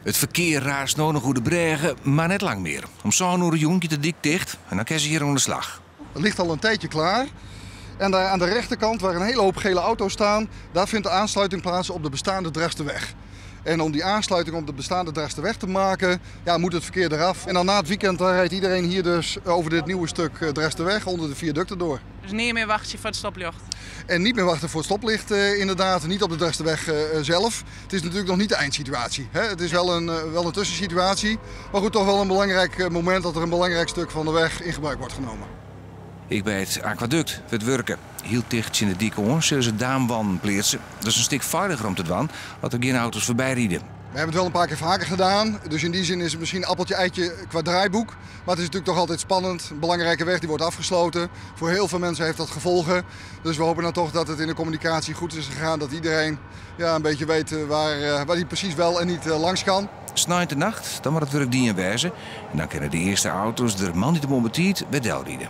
It ferkear raast no noch oer de brêge, mar net lang mear. Om sân oere jûn giet de dyk ticht en dan kinne se hjir oan de slach. Het ligt al een tijdje klaar. En daar aan de rechterkant, waar een hele hoop gele auto's staan, daar vindt de aansluiting plaats op de bestaande Drachtsterweg. En om die aansluiting op de bestaande Drachtsterweg te maken, ja, moet het verkeer eraf. En dan na het weekend dan rijdt iedereen hier dus over dit nieuwe stuk Drachtsterweg onder de viaducten door. Dus niet meer wachten voor het stoplicht? En niet meer wachten voor het stoplicht, inderdaad. Niet op de Drachtsterweg zelf. Het is natuurlijk nog niet de eindsituatie. Hè? Het is wel een tussensituatie. Maar goed, toch wel een belangrijk moment dat er een belangrijk stuk van de weg in gebruik wordt genomen. Ek by it akwadukt wurdt wurke. Hiel ticht tsjin de dyk oan sille se daamwanden pleatse. Dat is in stik feiliger om te dwaan as der gjin auto's foarby ride. We hebben het wel een paar keer vaker gedaan. Dus in die zin is het misschien appeltje eitje qua draaiboek. Maar het is natuurlijk toch altijd spannend. Een belangrijke weg die wordt afgesloten. Voor heel veel mensen heeft dat gevolgen. Dus we hopen dan toch dat het in de communicatie goed is gegaan. Dat iedereen, ja, een beetje weet waar die precies wel en niet langs kan. Snein de nacht, dan moat it wurk dien wêze. En dan kinne de earste auto's der moandeitemoarn betiid wer delride.